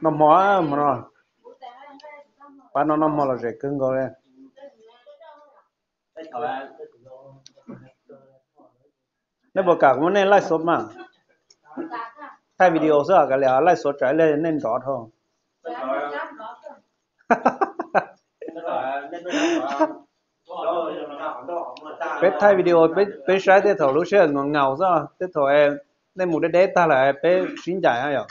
Noj hmo, hmo no, pab no noj hmo los zem kawg nkaus li. Nej puas kam kuv muab nej laij xuav mas? Thaij video xwb os, kav liam laij xuav tsam ib leeg nej nrov dhau. Peb thaij video, peb saib tej thaum lub sij hawm ngaus ngaus xwb, tej thaum nej mus deb deb tag lawm peb sib ncaim yom.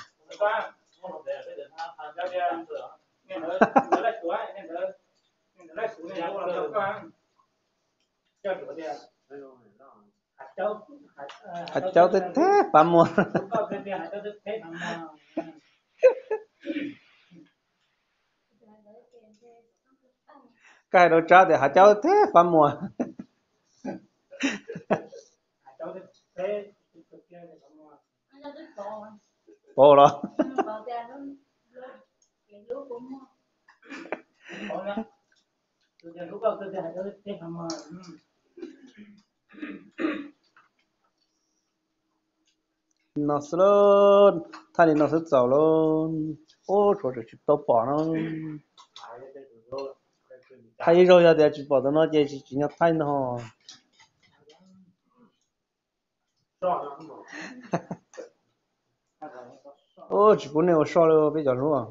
Hav caub teb teb pab muag. Koj hais rau Tsab tias hav caub teb pab muag. Pov los. No xwb lauj, thaij li no xwb txaus lauj. Ub, tshuav tseem tsis tau pom no. Thaij ib zaug yog tias tsis pom tus no ces tsis tsim nyog thaij no. Ub, tsis pub nej ua soj li peb cov hlub.